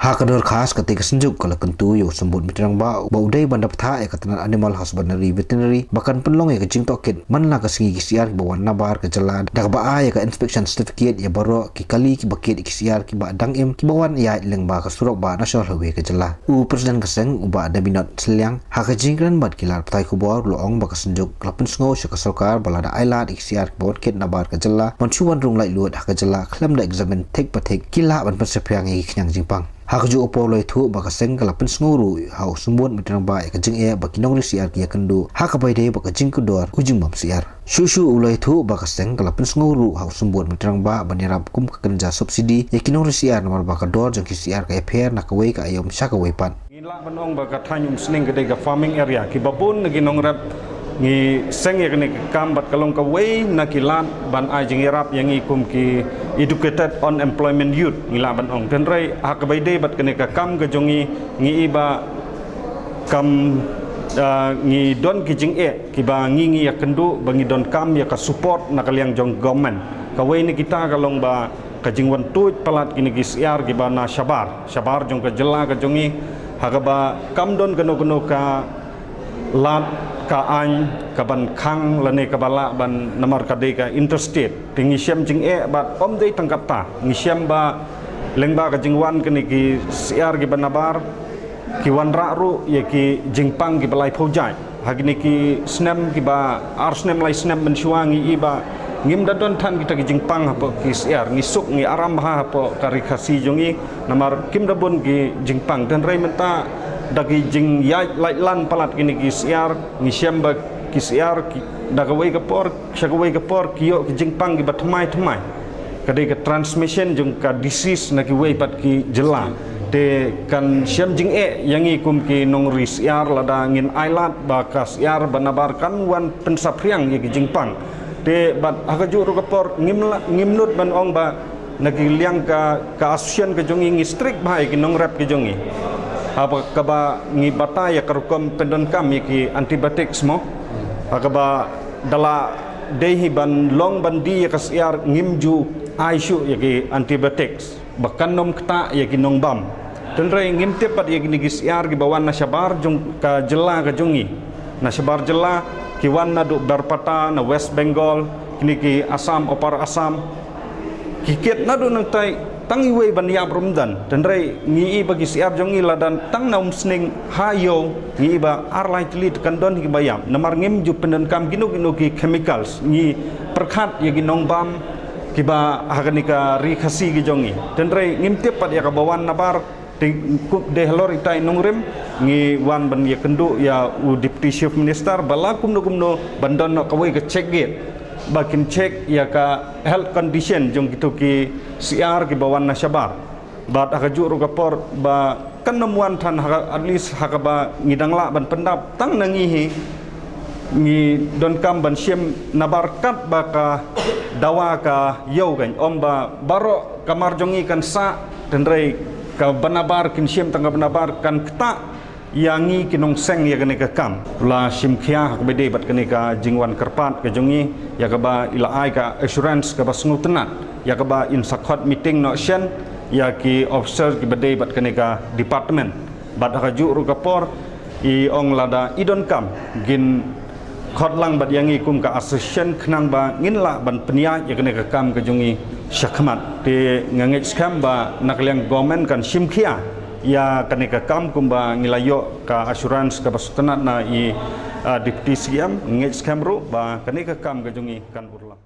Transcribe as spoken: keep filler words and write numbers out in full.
Ha ka dorkhas, kata ka synjuk ka la kyntu ïa u Symbud Meitei Rangbah ba u dei ban da bthah ïa ka tnat Animal Husbandry Veterinary ba kan pynlong ïa ka jingtohkit man la ka sngi ki syiar kiba wan nabar ka jylla, da kaba ai ïa ka inspection certificate ïa baroh ki kali kiba kit ïa ki syiar kiba dang im kiba wan ïaid lyngba ka surok ba National Highway ka jylla. U President ka seng, u Bah Daminot Sylliang, ha ka jingkren bad ki lad pathai khubor, u la ong ba ka synjuk ka la pynsngew sha ka sorkar ba lada ai lad ïa ki syiar kiba wan kit nabar ka jylla, ban shu wan rung laitluid ha ka jylla khlem da examine thik pa thik, ki lah ban pynsaphriang ïa ki khñiang jingpang. Ha kajuh ka por, u la ïathuh ba ka seng ka la pynsngew ruh ha u Symbud Meitei Rangbah ïa ka jingeh ba ki nongri syiar ki ïakynduh ha kaba ïadei bad ka jingkordor u jingbam syiar. Shuh shuh u la ïathuh ba ka seng ka la pynsngew ruh ha u Symbud Meitei Rangbah ban ïarap kum ka kynja subsidi ïa ki nongri syiar, namar ba ka dor jong ki syiar ka ïapher na kawei ka aiom sha kawei pat. Ngi lah ban ong ba ka thaiñ Umsning ka dei ka farming area, kiba bun na ki nongrep ngi seng ïa kane ka kam bad ka long kawei na ki lad ban ai jingïarap ïa ngi kum ki educated unemployment youth, ngi lah ban ong. Hynrei ha kaba ïadei bad kane ka kam ka jong ngi, ngi i ba kam, ah, ngi don ki jingeh kiba ngi, ngi ïakynduh ba ngi donkam ïa ka support na ka liang jong government. Kawei na kita ka long ba ka jingwan tuid palat kine ki syiar kiba na shabar shabar jong ka jylla ka jong ngi, ha kaba kam don kano kano ka lad ka aiñ kaban khang lane kaba lah ban, namar ka dei ka interstate. Te ngi shem jingeh bad ym dei tang katta, ngi shem ba lyngba ka jingwan kine ki syiar kiba nabar, ki wanrah ruh ïa ki jingpang kiba laiphew jait. Ha kine ki snem kiba ar snem lai snem mynshuwa, ngi i ba ngim da don than kita ki jingpang hapoh ki syiar, ngi suk ngi aram bha hapoh ka Ri Khasi jong ngi, namar kim da bun ki jingpang. Hynrei mynta da ki jingïaid laitlan palat kine ki syiar, ngi shem ba ki syiar ki, da kawei ka por sha kawei ka por ki ïoh ki jingpang kiba thymmai thymmai. Ka dei ka transmission jong ka disease na kiwei pat ki jylla. Te kan shem jingeh ïa ngi kum ki nongri syiar lada ngin ai lad ba ka syiar ba nabar kan wan pynsaphriang ïa ki jingpang. Te bad ha kajuh ruh ka por ngim la, ngim nud ban ong ba na ki liang ka, ka association ka jong ngi, ngi strict bha ïa ki nongrep ka jong ngi, ha kaba ngi batai ïa ka rukom pyndonkam ïa ki antibiotics mo. Ha kaba da la dei hi ban long ban die ïa ka syiar, ngim ju ai shuh ïa ki antibiotics ba kan ym ktah ïa ki nongbam. Hynrei ngim tip pat ïa kine ki syiar kiba wan na shabar jong ka jylla ka jong ngi, na shabar jylla, ki wan naduh Barpeta, na West Bengal, kine ki Assam, Upper Assam, ki kit naduh nangtai tang iwei ban ïap ruh ym don. Hynrei ngi i ba ki syiar jong ngi lada tang na Umsning ha ïew, ngi i ba ar lai tylli te kan don hi kiba ïap, namar ngim ju pyndonkam kino kino ki chemicals. Ngi pyrkhat ïa ki nongbam kiba ha kane ka Ri Khasi ka jong ngi. Hynrei ngim tip pat ïa kaba wan nabar. Te kup dei halor itai nongrim, ngi wan ban ïakynduh ïa u Deputy Chief Minister ba la kumno kumno ban don noh kawei ka check gate ba kin check ïa ka health condition jong kito ki syiar kiba wan na shabar. Bad ha kajuh ruh ka por ba kan ym wan than ha ka, at least ha kaba ngi dang lah ban pyndap tang na ngi hi, ngi donkam ban shim nabar katba ka dawa ka ïew kan, ym ba baroh ka mar jong ngi kan sah. Hynrei kaba nabar kin shim tang kaba nabar kan ktah ïa ngi ki nongseng ïa kane ka kam. La shim khia ha kaba dei bad kane ka jingwan kyrpad ka jong ngi, ïa kaba i la ai ka assurance kaba sngewtynnat, ïa kaba in sa khot meeting noh shen ïa ki officer kiba dei bad kane ka department. Bad ha kajuh ruh ka por i ong lada i donkam kin khot lang bad ïa ngi kum ka association khnang ba ngin lah ban pynïaid ïa kane ka kam ka jong ngi shakhmat. Te nga ngeit skhem ba na ka liang government kan shim khia ïa kane ka kam kumba ngi la ïoh ka assurance kaba sngewtynnat na i, ah, Deputy C M. Ngeit skhem ruh ba kane ka kam ka jong ngi kan urlong.